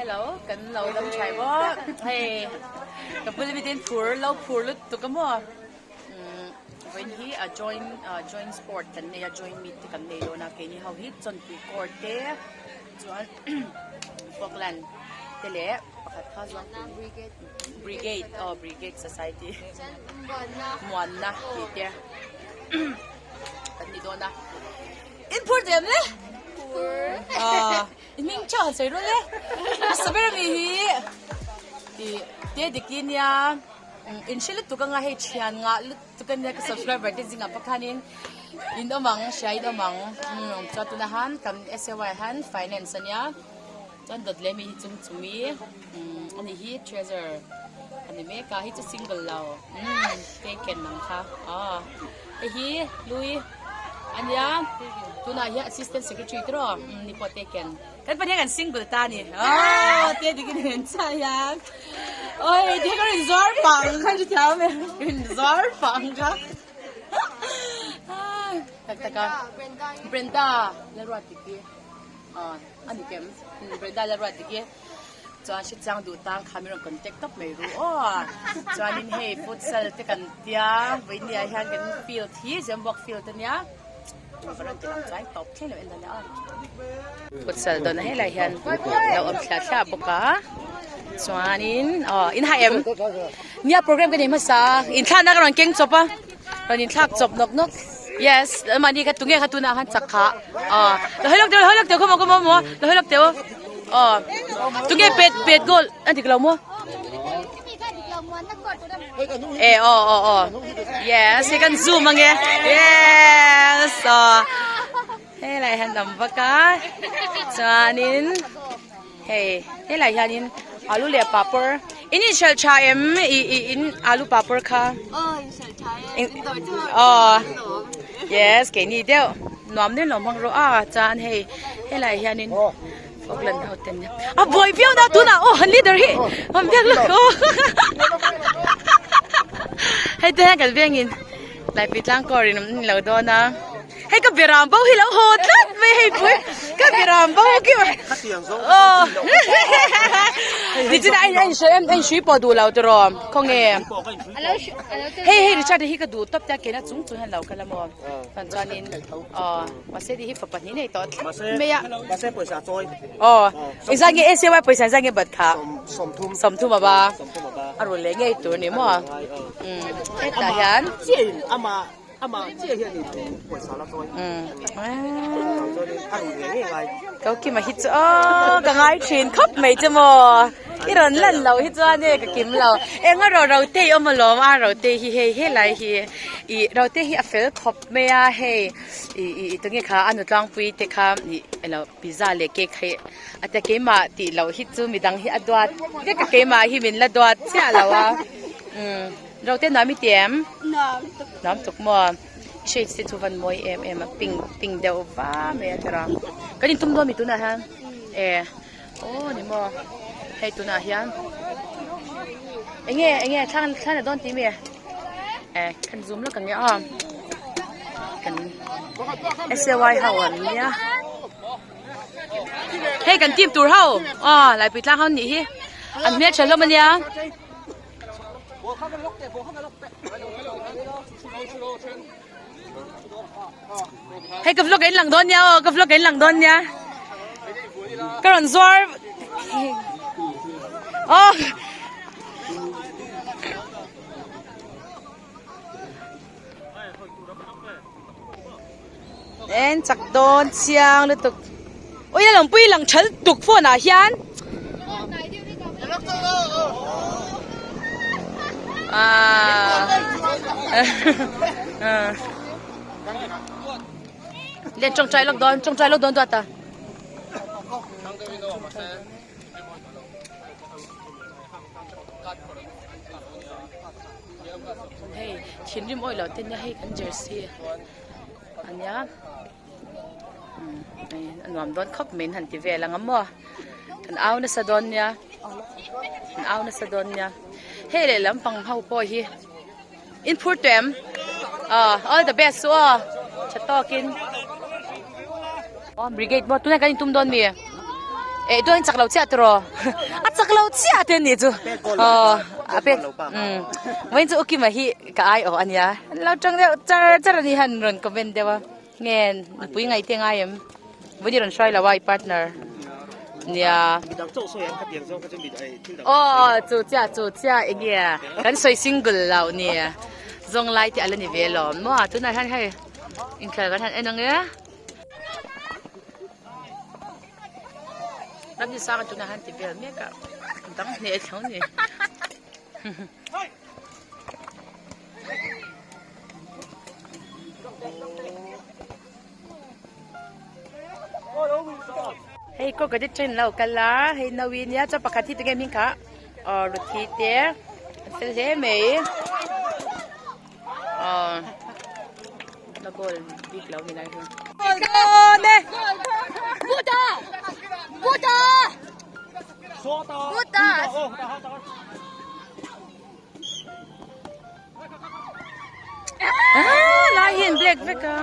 Hello kan lo dam thai maw hei ka bul ami ten phur lo phur lutuk a maw umm vawiin hi a joint ah joint sport kan nei a joint meet te kan nei dawn a keini ho hi chawnpui court te chuan falkland te leh pakhat kha zuangpui brigade aw brigade society muanna tih te kan ni dawn a in phur diam le phur. I hming chauh han sawi rawh le. Hmasa ber ami hi i te dik i nia in hre lutuk anga hei thian ngah lutuk ania ka subscriber te zingah pawh khanin in awm ang hria in awm ang chuan tunah han kan SAY han finance ania chuan dawt leh mi hi chung chumi ani hi treasure ani mek a hei chu single lo taken ang kha aw hei hi lui. Ania tunah hian assistant secretary te rawh ni pawh taken kan pahnih kan single ta ni aww te dik in en chiah hian oi ti ka rin zuar pang kha chu thiam e rin zuar pang kha tak tak a Brenda Lalruatdiki aw ani kem Brenda Lalruatdiki Chuan hre chiang duh tan kha min rawn contact tawp mai ru aw. Chuanin hei futsal te kan tia vawinia hian kan field hi Zembawk field ania ka rawn ti lang chuai tawp thleng lo en dan a. Futsal dawn a helai hian lo awm thliah thliah bawk a chuanin aw in hah em nia program ka nei hmasa a inthlakna ka rawn keng chawp a. Rawn inthlak chawp nawk nawk. Yes, mahni kha tunge kha tunah khan chak kha. Aw, lo hawi lawk teh u, lo hawi lawk teh u, khawmaw khawmaw maw, lo hawi lawk teh u. Aw, tunge pet pet goal a dik lo maw? E aw aw aw. Yes, hei kan zoom ange. Yes, aw. Helai hian dam vak a. Chuanin Hei helai hianin alu leh papawr in inhralh tha em i i in alu papawr kha aw inhralh tha e in dawr chu aw yes keini deuh nuam deuh lo hmang rawh a chuan hei helai hianin Falkland ho ten a buai viau na tunah aw han leader hi han biak lawk aw hei te hian kan vengin Laipi tlang kawr in an lo dawn a. Hei ka biram bo hi lo haw tlat mai hei pui ka biram bo ki aw nichin a in hrui em a in hrui pawh duh lo tiraw khawnge hei hei Richard hi ka duh tawp te a kena chung chung hian lo kal a maw chuan chuanin aw mahse ti hi fapa hnih nei tawh tlat mai a mahse pawisa chawi aw engzah nge ACY pawisa engzah nge bat kha 30 a ba a rul leh ngei tur ni maw hetah hian Amah chiah hian in pawisa la chawi. A rui ngei ngei ngai. Ko Kima hi chu aw ka ngai thin khawp mai che maw. I rawn lan loh hi chuan e ka kim lo. Eng a rawh Rote i awm alawm a Rote hi hei helai hi i Rote hi a fel khawp mai a hei i i tunge kha a nutlangpui te kha i elo pizza leh cake hei a tia keimah tih loh hi chu midang hi a duat vek a keimah hi min la duat chiah lo a umm. Rote nuam i ti em? Nuam tuk. Nuam tuk maw? I shades te chu van mawi em em a, pink pink deuh va mai a tira. Kan intum dawn mi tunah hian? E aw ni maw? Hei tunah hian enge enge thla thla na dawn tih mi? E kan zoom lawk ang e aw. Kan SAY ho an nia. Hei kan team tur ho aw Laipui tlang ho nih hi. An hmeltha hlawm ania. Hei ka vlog a inlang dawn nia aw ka vlog a inlang dawn nia ka rawn zuar aw En chak dawn chiang lutuk ui a lawmpui lang thal tuk phone ah hian Lên tawngtai lawk dawn tawngtai lawk dawn duat a. Hei thinrim awih loh te nia hei kan jersey ania a nuam dawn khawp mai an han ti vel ang a maw kan au nasa dawn nia kan au nasa dawn nia hei lehlam pang ho pawh hi in phur tawh em aw all the best chu aw tha tawkin aw brigade maw tunah kan intum dawn mi. Eh tuan chak lo chiah tiraw a chak lo chiah te ni chu aw a pek um vawiin chu ukima hi ka ai awh ania an lo tang deuh char char ani han rawn comment deuh a nge nupui ngaih te ngai em vawiin i rawn hruai lo a i partner nia aw chu chiah chu chiah enge kan sawi single lo nia zawng lai te ala ni ve alawm maw tunah hian hei inkhel kan han en ang e. Ramni sang a tunah han ti vel mek a dang hneh tho ni. Hei ko ka train lo kal a hei nawi nia chuan pakhat hi tinge hming kha aw ruthi te an fel hle mai aw. La goal bik lo ni lai hi. Goal dawn e. Buta! Buta! Buta! Ah, lai hian black vek a.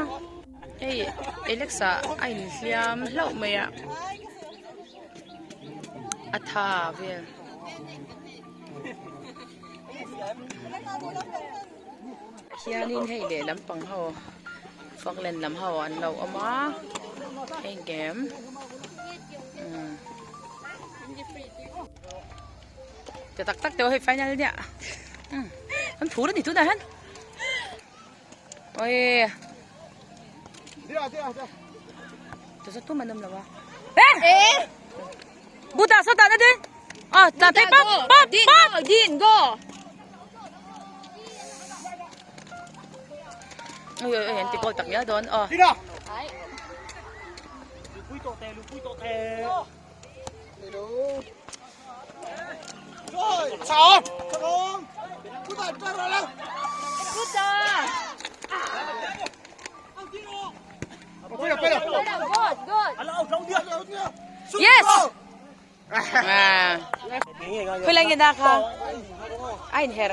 Hei Alexa a inhliam hlauh mai a. A tha vel. Hianin hei leh lampang ho Falkland lam ho an lo awm a hei game umm ti tak tak teuh hei final nia umm an phur a ni tunah hian awii tuzat tum an awm lo a eh buta sawtah na ding. Ờ, ta thấy bắp, bắp, bắp. Din, go. Ôi ôi, anh goal tak nhớ đón. Ờ. Đi nào. Sao? Yes. À. Khoi lai nge da kha. A in her.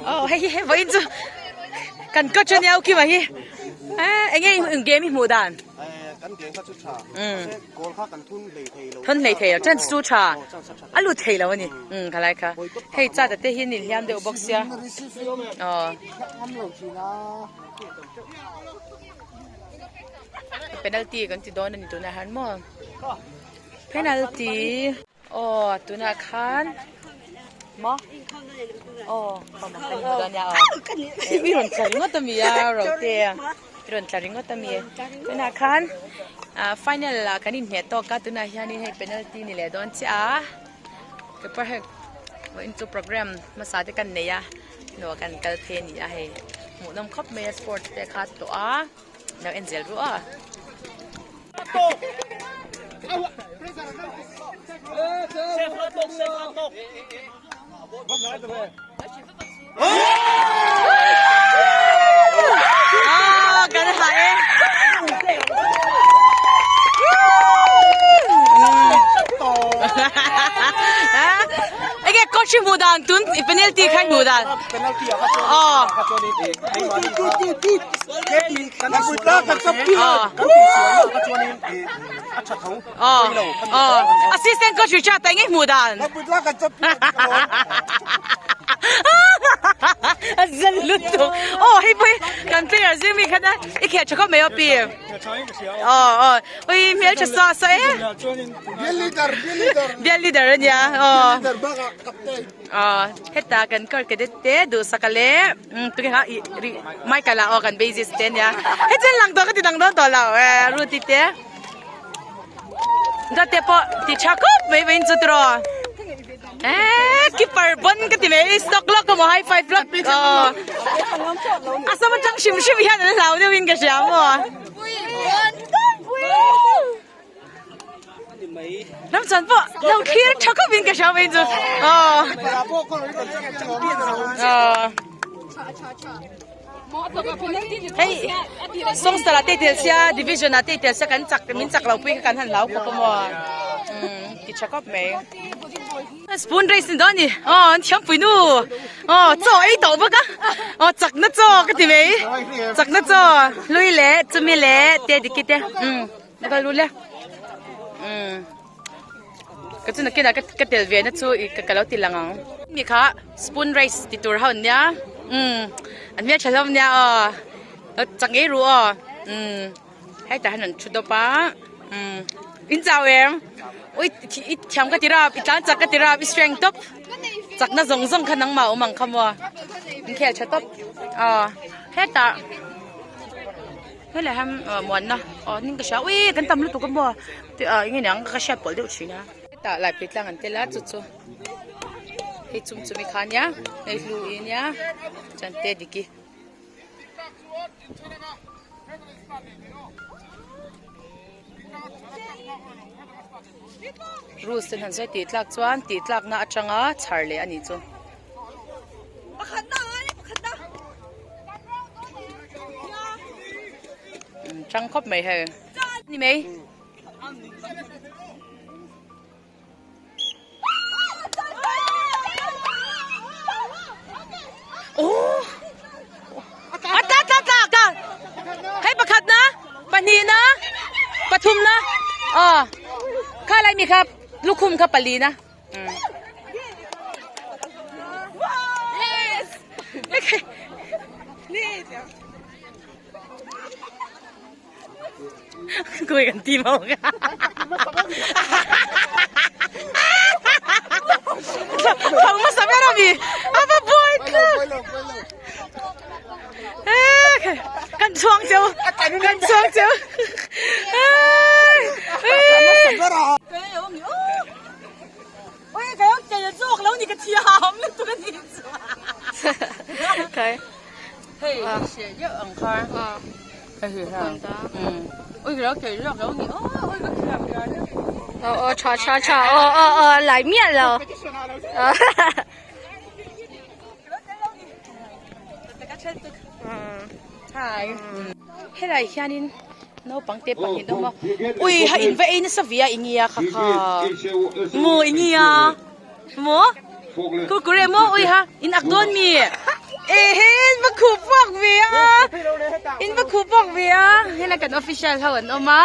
Oh hei hei vawiin chu kan coach ania u Kima hi. Enge in game hi hmuh dan. Kan game kha chu tha. Goal kha kan thun hlei thei lo. Thun hlei thei lo. Chance chu tha. A lut thei lo ani. Um khalai kha. Hei cha te hi ni hliam deuh bawk sia. Aw. Penalty kan ti dawn a ni tunah hian maw penalty aw tunah khan maw aw kan hmu dawn nia aw i rawn tla ringawt a mi a rote a i rawn tla ringawt a mi tunah khan ah final ah kan inhmeh tawk a tunah hianin hei penalty ni leh dawn chiah a paper hei vawiin chu program hmasa te kan nei a hnuah kan kal phei a ni a hei hmuhnawm khawp mai a sport te kha tawh a. Lo en zel ru aw. Ah, kan ha e. Ege coach hmu dan tun penalty kha hmu dan. Penalty a kha chuan kha chuan Assistant coach Richard ta nge hmuh dan. A zan lutuk. Oh hei pawh hi kan player zir mi khan a i khel tha khawp mai aw pi. Oh oh ui hmel tha sa sa e. Bial leader ania. Oh. Aw heta kan kar cadet te duhsaka leh tunge kha ih ri Michael ah aw kan basis te ania hei chuan lang tawh ka ti dang dawn tawh lo eh Ruth-i te dawt te pawh ti tha khawp mai mai in chu tiraw eh keeper pawn ka ti mai stock lawk emaw high five lawk aw a sam atang hrim hrim hian an hlau deuhin ka hria maw. Ram chuan pawh lo thlir tha khawp in ka hria mai chu aw aw hei songster ah te tel sia division ah te tel sia kan chak min chak lo pui kha kan han hlau khawp a maw umm ti tha khawp mai spoon race ni dawn a ni aw an thiam pui nu aw chaw ei tawh bawk a aw chakna chaw ka ti mai chakna chaw hlui leh chumi leh te diki te umm. Va kal ru le. Umm. Ka chu nakinah ka tel ve na chu i ka lo ti lang ang. Mi kha spoon race ti tur ho an nia. Umm. An hmel tha hlawm nia aw. Chak ngei ru aw. Umm. Hetah hian an thu dawp a. Umm. In chau em? Ui i thiam ka ti rap, i tlan chak ka ti rap, i strength tawp. Chakna zawng zawng kha nangmah awm ang kha maw. In khel tha tawp. Aw. Hetah. Helai hian muanna aw hning ka hria ui kan tam lutuk a maw tih ah enge niang ka hriat pawlh deuh thin a hetah lai phei tlang an tel a chu chu hei chung chumi kha ania hei hlu i nia chuan te diki. Rules ten han sawi tih tlak chuan tih tlakna atanga chhar leh a nih chu. Tang khawp mai hei. Ni mai. Oh! A tla tla tla ka. Hei pakhat na, pahnih na, pathum na. Aw. Kha lai mi kha lukhum kha pali na. Kui kan ti mau ka. Thong ma sa ber ami. Apa boy ka. Kan chuang cheu. Kan chuang cheu. Hei hriat deuh ang kha hei hi ha ui ka lo kei zawk lo ni aw ui ka thiam ber aw aw tha tha tha aw aw aw lai miah lo hi helai hianin naupang te pahnih an awm a ui ha in va ei nasa ve a enge a kha kha maw enge a. Maw? Kurkure maw ui ha in ak dawn mi? Ehe in va khup vak ve a in va khup vak ve a hela kan official ho an awm a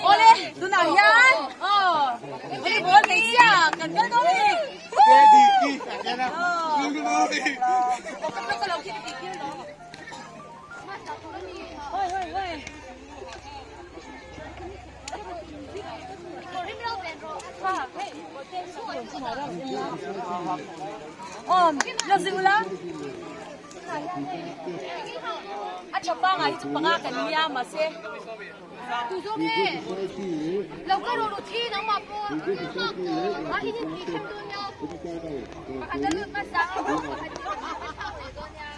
Awle tunah hian aw volleyball hmeichhia kan kal dawn a ni. A tha pangai hi chu panga kan nia mahse Tu zawk nge lo ka rawh ru thi nangmah pawh a in in tih hrem dawn nia pakhat a lut hmasa a pakhat a lut dawn nia.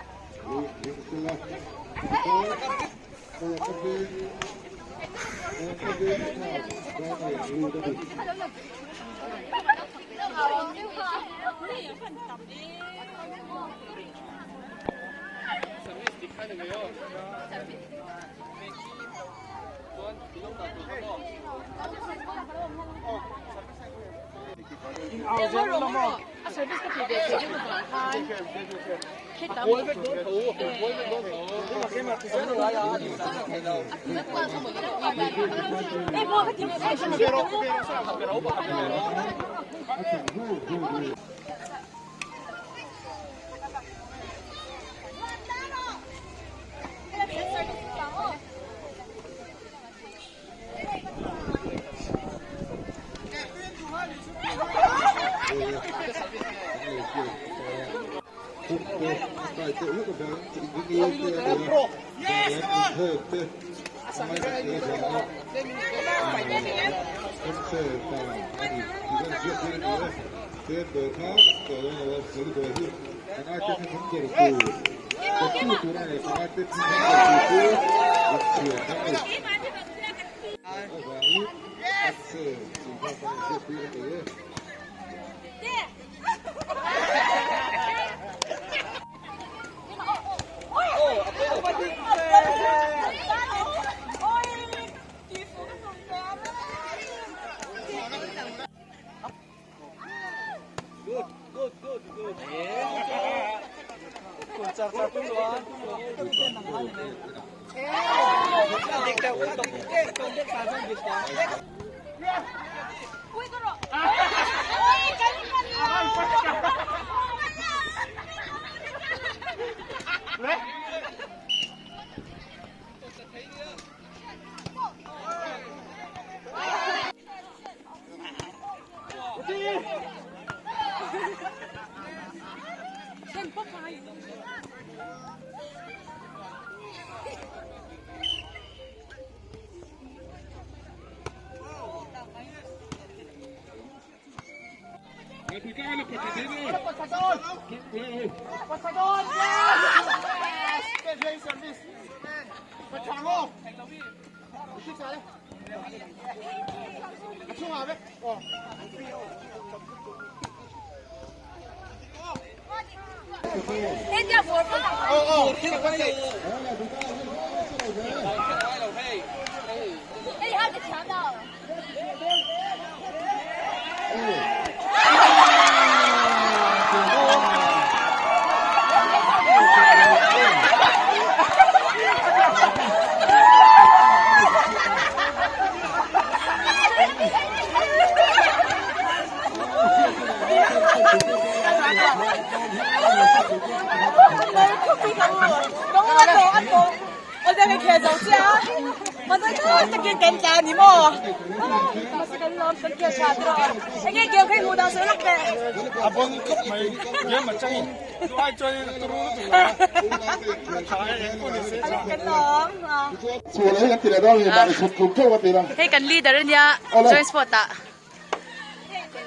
Hei kan leader ania joint sport ah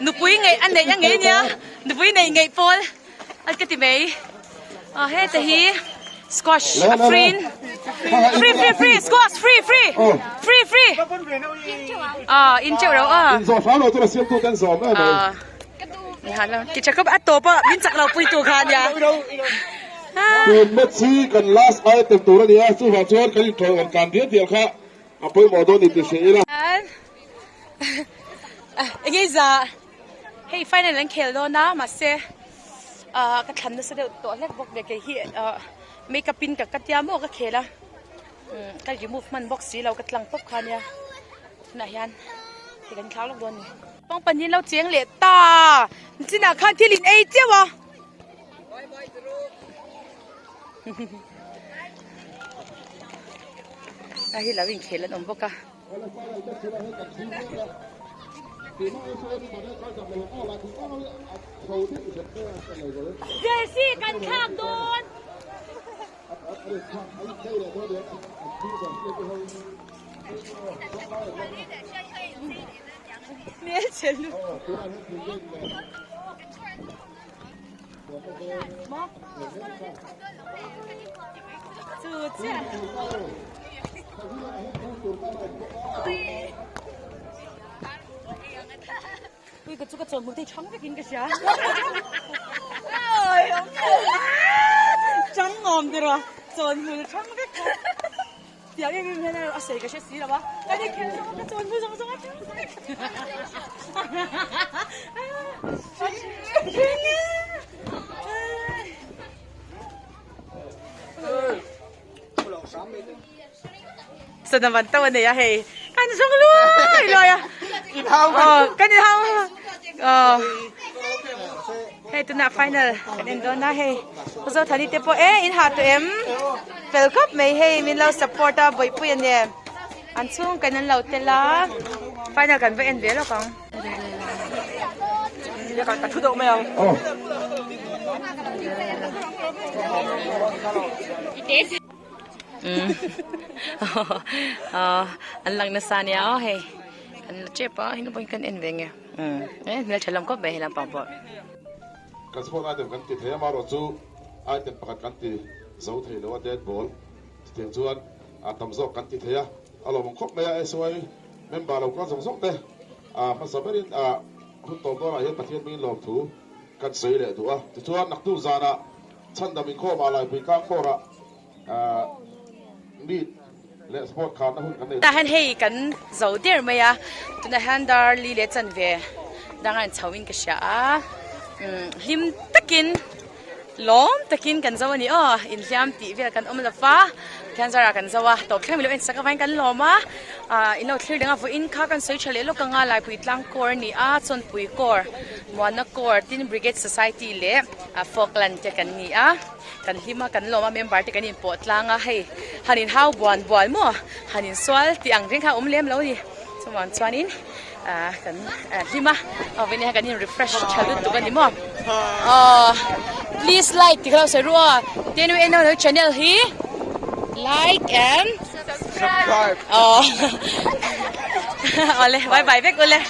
nupui ngeih a neih a ngei ania nupui neih ngeih pawl an ka ti mai ah heta hi squash a free in free free free squash free free free free ah in teuh reuh a ah. Ti tha khawp a tawp a min chak lo pui tu kha ania. Tun match hi kan last item tur a ni a, chuvang chuan kan inthawi kan tlan dial dial kha a pawimawh dawn ni tih hria ila. Enge za hei final an khel dawn a mahse ka thlan nasa deuh tawh hlek bawk ve kei hi makeup in ka ka tia maw ka khel a ka remove hman bawk si lo ka tlang pawp kha ania tunah hian hei kan thlau lawk dawn a ni. Pang pahnih lo cheng leh ta chinah khan thil in ei chiau a. A hi lo inkhel an awm bawk a. Jersey kan thlak dawn. Ui ka chu ka chawn hmu thei chang vekin ka hria. Chang awm tiraw chawn hmu chang vek kha. Tiang em em hian a sawi ka hre si lo a, ka ni khelh zawng a ka chawn hmu zawng zawng a chang vek. Sana man tau a nei a hei kan zawng luai luai a aw kan in hau aw hei tunah final kan en dawn a hei Zothani te pawh e in hah tawh em fel khawp mai hei min lo support a bawihpui a nen an chhung kan an lo tel a final kan va en ve lawk ang. An lang nasa ania aw hei kan la tep a heng pawhin kan en ve nge e hmeltha lam khawp mai he lampang pawh. Kan sport item kan ti thei a amaherawhchu item pakhat kan ti zo thei lo a dead ball chutiang chuan a tam zawk kan ti thei a a lawmawm khawp mai a SY member lo kal zawng zawng te a hmasa berin a hun tawp dawnah hian Pathian hmingin lawmthu kan sawi leh duh a tichuan naktuk zanah Chhandam inkhawm ah Laipui tlang floor ah meet leh sport kharna hun kan nei. Tah hian hei kan zo der mai a, tunah hian dar li leh chanve dang a inchho in ka hria a, hlim takin. Lawm takin kan zo a ni aw, inhliam tih vel kan awm lo va, Pathian zarah kan zo a, tawp thleng milo ensak avangin kan lawm a, ah in lo thlir dang a, vawiin kha kan sawi tha leh lawk anga Laipui tlang kawr a ni a, Chawnpui kawr, Muana kawr, tin Brigade Society leh Falkland te kan ni a, kan hlim a, kan lawm a, member te kan inpawh tlang a, hei han inhau buan buan maw, han insual tih ang reng kha a awm lem lo a ni, chuvang chuanin. Ah kan hlim a aw vei nia kan in refresh tha lutuk a ni maw aw please like ti kha lo sawi ru aw tin u en channel hi like and Subscribe. Aw awle bye bye vek ule.